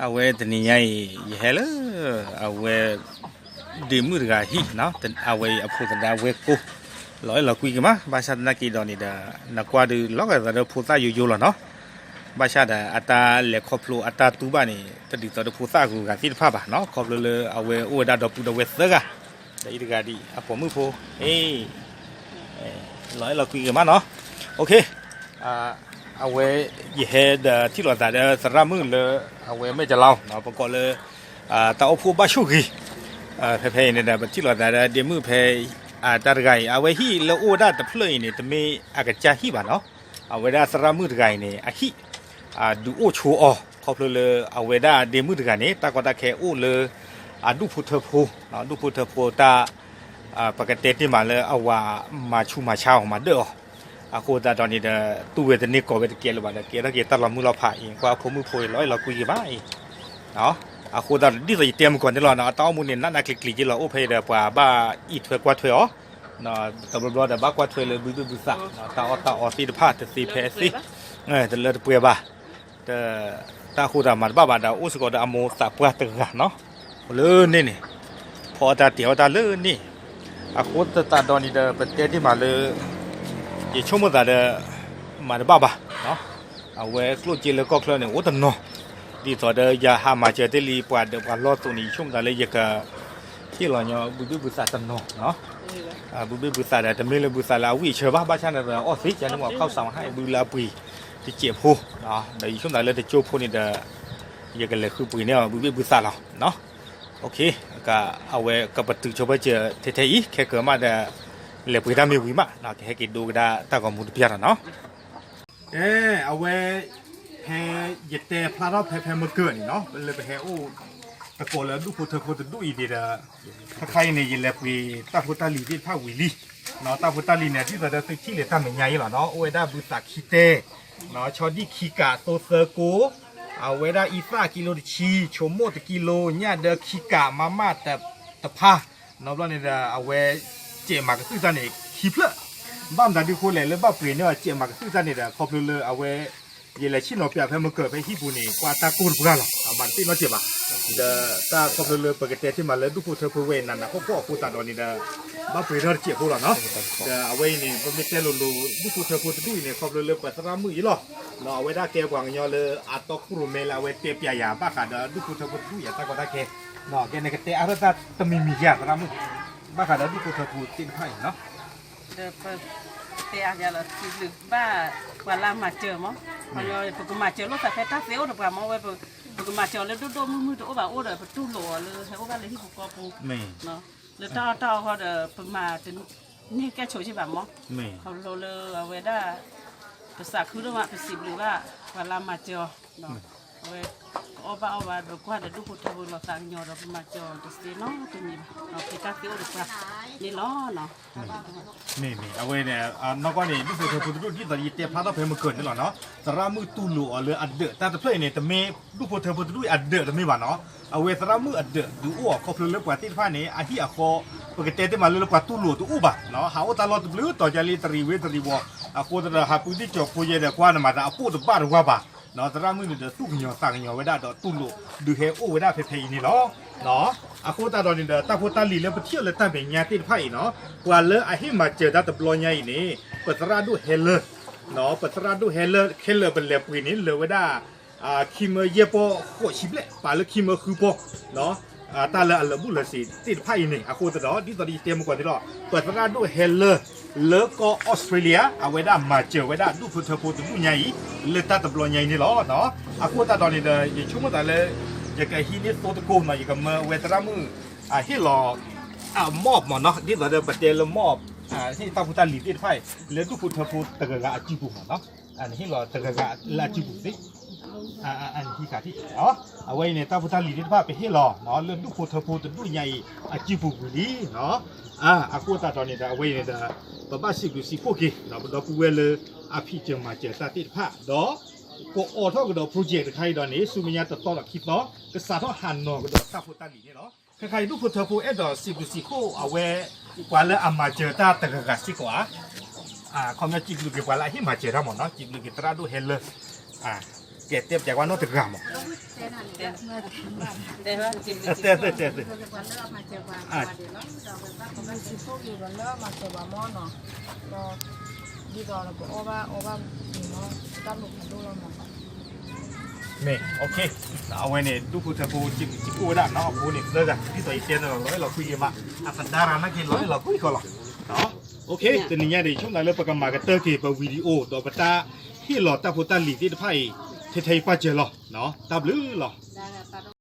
အဝဲတနံၤညါအံၤ ယဟဲလၢ အဝဲ ဒ့မုၣ်တဂၤဟံၣ်, အဝဲအံၤအဖိသဒါဝဲၢ်ကိၢ်, လီၤအဲၣ်လီၤကွံက့ၤမး, ဘၣ်ဆၣ်သနာ်က့ဒီးန့ၣ်ဒီး နကွၢ်ဒုးလီၤဂာ်သးဒီးဖိသၣ်ယိယိလီၤနီၤ, ဘၣ်ဆၣ်ဒီးအတၢ်လဲၤခီဖျိအတၢ်တူၢ်ဘၣ်န့ၣ် တဒ်သိးဒီးဖိသၣ်အဂုၤအဂၤသ့ၣ်တဖၣ်ဘၣ်နီၤ, ခီဖျိလၢအဝဲအိၣ်ဝဲဒၣ်ဒီပုၢ်ဒီဝဲၢ်သၢဂၤ, ဒီးအံၤတဂၤဒ်အပိာ်မုၣ်ဖိ, လီၤအဲၣ်လီၤကွံက့ၤမးနီၤ, အဝဲ ယဟဲဒီးထံၣ်လိာ်သးဒီးသရၣ်မုၣ်လၢ အဝဲမဲၢ်ကလီ, ပကိးလၢ တၢ်အိၣ်ဖှိၣ်ဘၣ်ဆိၣ်ဂ့ၤ, ဖဲဖဲအံၤန့ၣ်ဒီး ပထံၣ်လိာ်သးဒီးဒ့မုၣ်ဖဲ တၢ်တဂၤအံၤ အဝဲဟံၣ်လၢအိၣ်ဝဲဒၣ်တဖျၢၣ်အံၤန့ၣ် တမ့ၢ်အကစၢ်ဟံၣ်ဘၣ်နီၤ, အဝဲဒၣ်သရၣ်မုၣ်တဂၤအံၤန့ၣ် အဟံၣ် ဒုးအိၣ်ဆိအီၤ ခီဖျိလၢအဝဲဒၣ်ဒ့မုၣ်တဂၤန့ၣ် တၢ်ကီတၢ်ခဲအိၣ်လၢ အဒူၣ်ဖိထၢဖိ, ဒူၣ်ဖိထၢဖိတၢ် ပကတဲတ့ၢ်မးလၢအဝၤမၤဆူးမၤဆါအီၤမၤဒၢၣ်အီၤ, အဃိသတးဒီးန့ၣ်ဒီး တူၢ်ဝဲတန့ၢ်ကိးဝဲတကဲလၢၤဘၣ်ဒီး ကဲထီၣ်က့ၤတၢ်လီၤမုၢ်လီၤဖးအံၤ ကွၢ်အဖိမုၣ်ဖိအံၤ လီၤအဲၣ်လီၤကွံက့ၤဘၣ်အံၤ, အဃိသတးဒီး ဒ်သိးယတဲမုၢ်ကီၢ်န့ၣ်လီၤနီၤ, အတၢ်အိၣ်မူန့ၣ် နးနးကျံၤကျံၤက့လီၤ, အိၣ်ဖဲအံၤဒီးပှၤဘၣ်အံးထွဲကွၢ်ထွဲအီၤ, တဘျီဘျီဒီးဘၣ်ကွၢ်ထွဲလၢဘုဘ့ၣ်ဘုသး, တၢ်အီၣ်တၢ်အီသ့ၣ်တဖၣ်တသ့ဖဲအသ့, တလၢတပှဲၤဘၣ် တၢ်ဃိသတးမၤတဘၣ်ဘၣ်ဒီး အိၣ်စ့ၢ်ကီးဒီးအမိၢ်သးပှၢ်တဂၤနီၤ, လၢန့ၣ်န့ၣ် ဖီအီၣ်တၢ်တဲာ်အီၣ်တၢ်လၢန့ၣ်, အဃိသတးဒီးန့ၣ်ဒီး ပတဲတ့ၢ်မးလၢ ယဆိကမိၣ်သးဒီး မၤတဘၣ်ဘၣ်, အဝဲကျိၣ်စ့လၢကီၢ်ချၢန့ၣ် အိၣ်တနီၤ, ဒ်သိးဒီးယဟးမၤစၢၤတ့ၢ်လံပှၤဒီးပှၤလီၢ်သိးန့ၣ် ယဆိကမိၣ်သးလၢယက ဟ့ၣ်လီၤညီဘုဘ့ၣ်ဘုသးတနီၤ, ဘုဘ့ၣ်ဘုသးဒီး တမ့ၢ်လၢဘုသးလၢအဝံၣ်အဆၢဘၣ်, ဘၣ်ဆၣ်န့ၣ်ဒီးအီၣ်သ့ ကန့ၣ်မ့ၢ်ခီၣ်စးမဟါဘုလၢအပှ့ၤတစဲးဖိ, ဒီးယဆိကမိၣ်သးလၢတကၠိဖိန့ၣ်ဒီး ယကလဲၤဃုပှ့ၤန့ၢ်အီၤဘုဘ့ၣ်ဘုသးလီၤ, အဝဲကပတုာ်ဆိဖဲစၢၤထဲထဲအံၤ ခဲကၢၤမးဒီး လဲၤပှ့ၤတၢ်မ့ၢ်ဝံၤမး ကဟဲက့ၤဒိကဒါတၢ်ဂီၤမူတပျၢ်လီၤနီၤ, ကဲ အဝဲ ဖဲယတဲဖျါထီၣ်ဖဲဖဲမကၢၢ်န့ၣ်နီၤ လၢပဟဲအိၣ် သကိးလၢဒူၣ်ဖိထၢဖိတဒူၣ်အံၤန့ၣ်ဒီး ခါခါအံၤန့ၣ် ယလဲၤပှ့ၤတၢ်ဖိတၢ်လံၤသ့ၣ်တဖၣ်ဝံၤလံ, တၢ်ဖိတၢ်လံၤန့ၣ် ဒ်သိးဒီးသုထံၣ်လၢတၢ်မဲာ်ညါအံၤလီၤနီၤ အိၣ်ဝဲဒၣ်ဘုသးခံတဲ, ဆီဒံၣ်ခံကး သိသၢကိ, အဝဲဒၣ်အံသၣ်ကံလိတဆံ, ဆိမိၣ်တကံလိ, ညၣ်ဒၢခံကး, မါမၣ်တဖါ, နီတဘျီန့ၣ်ဒီး အဝဲ စဲးမၤကသုၣ်တၢ်န့ၣ် ခံဖျၢၣ်, ဘၣ်မတၤဒုးဃိလဲၣ် လၢဘၣ်ပှ့ၤန့ၢ်အီၤ စဲးမၤကသုၣ်တၢ်န့ၣ်ဒီး ခီဖျိလၢအဝဲ ယလဲၤဆ့ၣ်နီၤပၠးဖဲမကၢၢ်ဖဲဟံၣ်ပူၤန့ၣ် ကွၢ်တၢ်ကိၢ်တပှၢ်လီၤ, အမၤတသ့ၣ်နီတစဲးဘၣ်, ဒီးတၢ်ခီဖျိလၢပကတဲတ့ၢ်မးလၢဒူၣ်ဖိထၢဖိဝဲအံၤ နးနးဖှီၣ်ဖှီၣ်အဃိသတးဒီးန့ၣ်ဒီး ဘၣ်ပှ့ၤထီၣ်တစဲးဖိလီၤနီၤ, ဒီးအဝဲအံၤန့ၣ် ပမ့ၢ်တဲလိၤလိၤ ဒူၣ်ဖိထၢဖိတဒူၣ်အံၤန့ၣ် ခီဖျိလၢပသရၣ်မုၣ်အံၤလီၤ, အဝဲဒၣ်ကဲပှၤကညီလၢအတီခိၣ်ရိၣ်မဲလၢအဝဲတဲပၠးယၤဘၣ်ဃးဒီးဒူၣ်ဖိထၢဖိတဒူၣ်အံၤအတၢ်ကီတၢ်ခဲ, ကဲနကတဲအါထီၣ်တၢ်တမံၤမံၤယၤသရၣ်မုၣ်, ဘၣ်ဃးဒီးဒူၣ်ဖိထၢဖိသ့ၣ်တဖၣ်အံၤနီၤ ဒီးပတဲအါယၤလီၤ စံးဘျုးဘၣ်ပှၤလၢအမၤစၢၤမး, ပကမၤစၢၤလိာ်သးဖဲတၢ်သ့အိၣ်တပှၤမး ဝဲ ပကမၤစၢၤအီၤလၢဒိၣ်ဒိၣ်မုၢ်မုၢ်တအိၣ်ဘၣ်အိၣ်ဒီး ပတူၢ်လိာ်အီၤလၢဟဲအိၣ်ဘၣ်လၢဟံၣ်ဖိဃီဖိ, လၢတၢ်အီၣ်တၢ်အီဃီဒီး ပမၤတန့ၢ်ကဲဆိးက့ဘၣ်မး, ခီဖျိလၢအဝဲဒၣ် ပသးခုဒိၣ်မး ပစံးဘျုးဘၣ်ပှၤလၢအမၤစၢၤအီၤ အဝဲ ကအီၣ်ဘၣ်အီၣ်ဘၣ်ဒီးကွၢ်ဒီးဒူၣ်ဖိထၢဖိလီၤသးကညီၤဒီး ပမၤစၢၤအီၤတသ့နီတမံၤဘၣ်, ဖဲတၢ်သ့အိၣ်တပှၤန့ၣ်လီၤ. မ့ၢ်မ့ၢ် အဝဲန့ၣ် နီၢ်ကီၢ်န့ၣ် ဒူၣ်ဖိထၢဖိတဒူၣ် ဒ်သိးယတဲဖျါထီၣ်ဖဲမကၢၢ်န့ၣ်လီၤနီၤ, သရၣ်မုၣ်တူၢ်လိာ်အီၤလၢအဒၢးတၢ်တဖျၢၣ်အံၤန့ၣ် တမ့ၢ်ဒူၣ်ဖိထၢဖိတဒူၣ်အံၤအဒၢးတမ့ၢ်ဘၣ်နီၤ, အဝဲသရၣ်မုၣ်အဒၢးဒုးအိၣ်အီၤခီဖျိလၢပှၤသ့ၣ်တဖၣ်န့ၣ် အဟံၣ်အဃီ ပကတဲတ့ၢ်မးလၢလၢပှၤတူၢ်လိာ်တအိၣ်ဘၣ်, ဟးအိၣ်တၢ်လီၢ်တဘျုးတီၤကၢလံတရံးဝ့တရံးဝီၤ, အဃိသတးဒီး ဟးပုၢ်သံၣ်ကၠီၤဖိယဲဒီးကွၢ်နမၤသးအပိၢ်တဘၣ်တဝါဘၣ်, သရၣ်မုၣ်န့ၣ်ဒီးသူၣ်ကညီၤသးကညီၤဝဲဒၣ်ဒီးတူၢ်လိာ်ဒုးဟဲအိၣ်ဝဲဒၣ်ဖဲဖဲအံၤန့ၣ်လီၤ. အဃိသတးဒီးန့ၣ်ဒီး တၢ်ဖိတၢ်လံၤလၢပထံၣ်အီၤလၢတၢ်မဲာ်ညါသ့ၣ်တဖၣ်အံၤနီၤ, ပှၤလၢအဟ့ၣ်မၤစၢၤတၢ်တဘျီညါအံၤန့ၣ် ပသရၣ်ဒိၣ်ဟဲလၢ ပသရၣ်ဒိၣ်ဟဲလၢ ခဲလၢာ်ပလဲၤပှ့ၤန့ၣ် လၢာ်ဝဲဒၣ် ခံမၢယဲၢ်ပီၢ်ဃိးဆံဘျဲၣ် ပာ်လၢခံမၢဃုပီၢ် တၢ်လၢအလၢာ်ဘူၣ်လၢာ်စ့ၤသ့ၣ်တဖၣ်အံၤန့ၣ် အဃိသတးဒီး ဒ်သိးဒီးယတဲမုၢ်ကီၢ်သ့ၣ်လီၤ ပသရၣ်ဒိၣ်ဟဲလၢ လၢကီၢ်အီစထြ့လယါ အဝဲဒၣ်မၤစၢၤဝဲဒၣ်ဒူၣ်ဖိထၢဖိတဒူၣ်ညါအံၤ လၢတၢ်တဘျီညါအံၤန့ၣ်လီၤ. အဃိသတးဒီးန့ၣ်ဒီး ယဆိကမိၣ်သးလၢ ယကဟံးန့ၢ်သိတကိးနီၤ ယကမၢဝဲသရၣ်မုၣ် ဟ့ၣ်လီၤ အမီၢ်မ့ၢ်နီၤ ဒ်သိးဒီးပတဲလၢမီၢ် ဟ့ၣ်တၢ်ဖိတၢ်လံၤသ့ၣ်တဖၣ်အံၤ လၢဒူၣ်ဖိထၢဖိတဂၤဂၤအစုပူၤမ့ၢ်နီၤ နဟ့ၣ်လီၤတဂၤဂၤလၢအစုပူၤသ့ အဟံးဃာ်ထံၣ် အဝဲအံၤန့ၣ် တၢ်ဖိတၢ်လံၤသ့ၣ်တဖၣ် ပဟ့ၣ်လီၤလၢဒူၣ်ဖိထၢဖိတဒူၣ်ညါအံၤ အစုပူၤဝံၤလံ. အဃိသတးဒီးန့ၣ်ဒီး အဝဲအံၤန့ၣ်ဒီး ပဘၣ်စံးဘျုးစံးဖှိၣ်က့ၤ ပဒီပုၢ်ဝဲၢ်လၢ အဖံးစၢၤမၤစၢၤတၢ်သ့ၣ်တဖၣ် ဒီး ကအိးထီၣ်ကဒီး project တခါအံၤဒီးန့ၣ် ဆူမဲာ်ညါတသီဒီးခံသီ ကစးထီၣ်ဟးနီၤကဒီးတၢ်ဖိတၢ်လံၤန့ၣ်လီၤ. ခဲခါအံၤ ဒူၣ်ဖိထၢဖိအဲၣ်ဒိးစံးဘျုးစံးဖှိၣ်အဝဲ ပှၤလၢအမၤစၢၤတၢ်တဂၤဂၤစ့ၢ်ကီးဧါ ခီပညီစံးဘျုးက့ၤပှၤလၢအဟ့ၣ်မၤစၢၤတၢ်မ့ၢ်နီၤ စံးဘျုးက့ၤသရၣ်ဒိၣ်ဟဲလၢ ကဲတဲပျးကွၢ်နီတဂၤမး, တဲတဲတဲတဲ, မ့ၢ် အဝဲန့ၣ် ဒူၣ်ဖိထၢဖိ စ့ၢ်ကီးအိၣ်ဝဲဒၣ်နီၤ, အဃိန့ၣ် သၢဂၤ ဒ်သိးယတဲန့ၣ်လီၤ လီၤအဲၣ်လီၤကွံက့ၤမး, အသဒါရၤနာ်က့ လီၤအဲၣ်လီၤကွံက့ၤလီၤ. တနံၤညါန့ၣ် ယဆိကမိၣ်လၢပကမၤကတၢၢ်က့ၤ ပဝီၤဒံအိၣ် ဒီးပတၢ်ဟ့ၣ်လီၤတၢ်ဖိတၢ်လံၤသ့ၣ်တဖၣ်အံၤ ထဲထဲအံၤပာ်စၢၤလီၤ. တၢ်ဘျုးလီၤ.